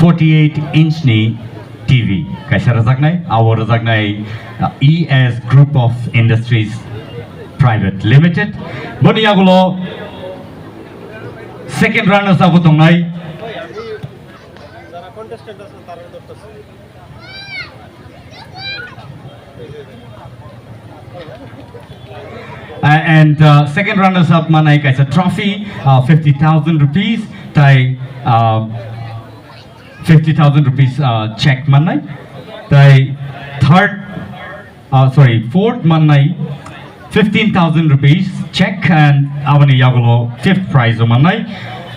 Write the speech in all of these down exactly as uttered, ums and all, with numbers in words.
forty-eight inch ni T V kaisa rwjaknai, abo rwjaknai, uh, E S Group of Industries Private Limited. Boni yagulo second runners up tongnai. Uh, and, uh, second runners up manai kaisa trophy, uh, fifty thousand rupees, tai, uh, fifty thousand rupees, uh, check manai, tai third, uh, sorry, fourth manai fifteen thousand rupees check, and aboni yagulo fifth prize o manai,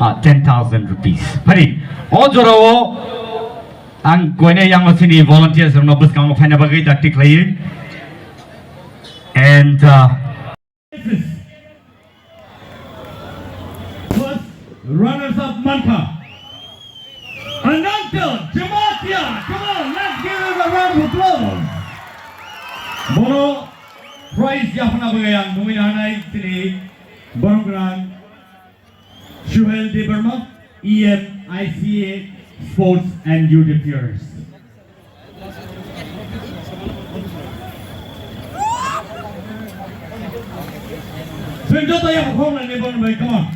uh, ten thousand rupees. Phari, o jorao ang koine yang sini volunteers rokno bwskango phaina bagwi dakti khlaiwi. And, uh, first runners up mankha Ananta Jamatia. Come on, let's give him a round of applause. Bono prize yaphana bagwi ang nungwi nanai tini borok rang Suhel Debbarma, E M I C A, Sports and Youth Affairs. Swing joto ya khong na ne bon bai, come on.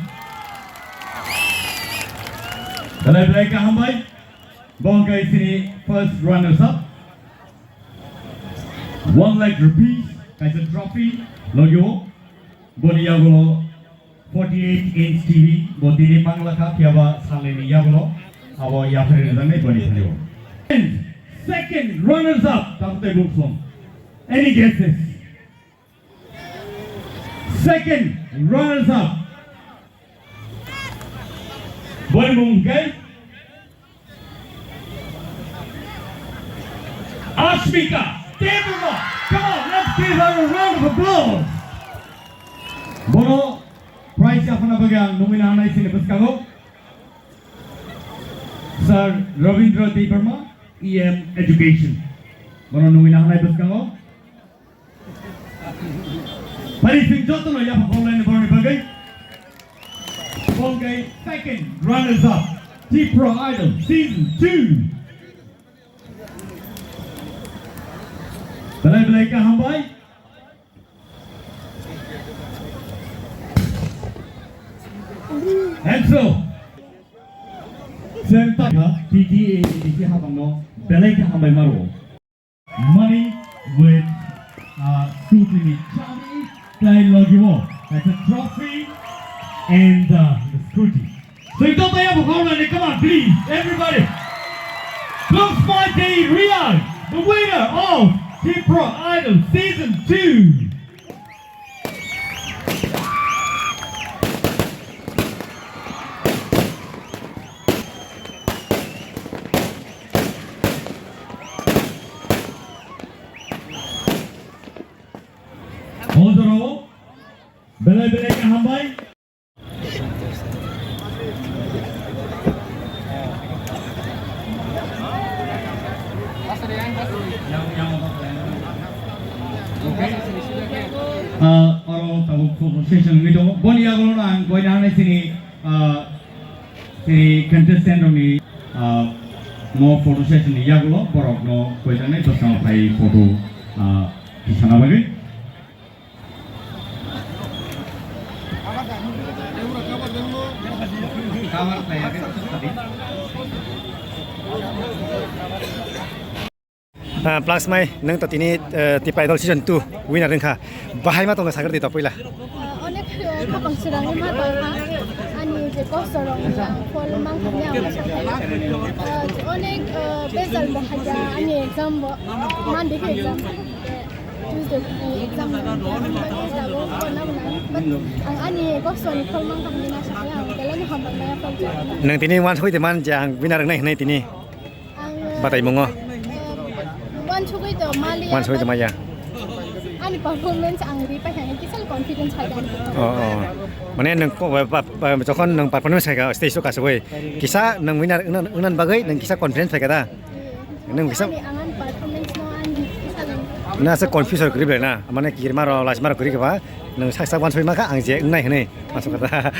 Belai belai kaham bai. Bongkai sini first runners up. One lakh rupees kaisa trophy logio. Boni yagulo forty-eight inch T V bo tini manglakha, phiyaba salnini yagulo abo yaphari rwjaknai boni phano. And second runners up, Takutai Buksom. Any guesses? Second runners up. Boni mung khe Ashmika Debbarma. Come on, let's give her a round of applause. Bono prize yaphana bagwi ang nungwi nanai sini bwskango Sir Ravindra Debbarma, E M Education. Bono nungwi nanai bwskango. Phari sing jotono yapha kholai ni borokni bagwi. Bongkai second runners up, Tipra Idol Season two. Belai belai kaham bai. And so, Senta T T A A D C habangno belai kaham bai maro. Money with, uh, scooty ni chabi, tai logiwo. That's a trophy and, uh, the scooty. So you don't have a home and come on, please, everybody. Looks like the real, the winner of Tipra Idol Season two. O jorao belai belai khe hambai. Ah, oro tabuk photo session wngwi tongo. Boni yagulo no ang koina hanai sini, ah, sini contestant rokni, ah, mo photo session ni yagulo borok no koijaknai bwskango phai photo, ah, kisana bagwi. Ah, Plus Mai, nwng to tini, eh, Tipra Idol Season two winner wngkha. Bahai ma tongna sakar di to puila. Ah, onek, eh, khapang chwrangwi ma tongkha. Ani je kosto rok ni phol mang thangya ang sakha. Ah, onek, eh, bejal bo haja ani exam bo. Mandi khe exam. Nwng tini wansugwi de man je ang winner wngnai hwnwi tini. Batai mungo. Wansugwi de mali. Wansugwi de maya. Ani performance ang ri paikha kisa confidence hai. Oh, oh. Mane nwng ko-, ba-, ba-, ba-, jokhon nwng performance khaikha stage o kasugwi kisa nwng winner wngna, wngna bagwi nwng kisa confidence phaikha da? Nwng kisa ani, ang ani performance no ani kisa nwng Na se confusion kwrwi bai na, mane kirma rok, lachima rok kwrwi kha ba, nwng sak sak wansoi ma kha, ang je wngnai hwnwi. Aswk kha da.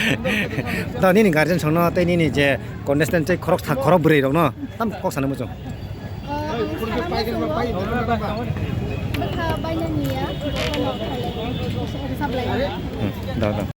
Da nini guardian songno tei nini je contestant tei khorok sa, khorok bwrwi rokno tam kok sana muchung. Bwkha bainani ya, Hmm, da, da.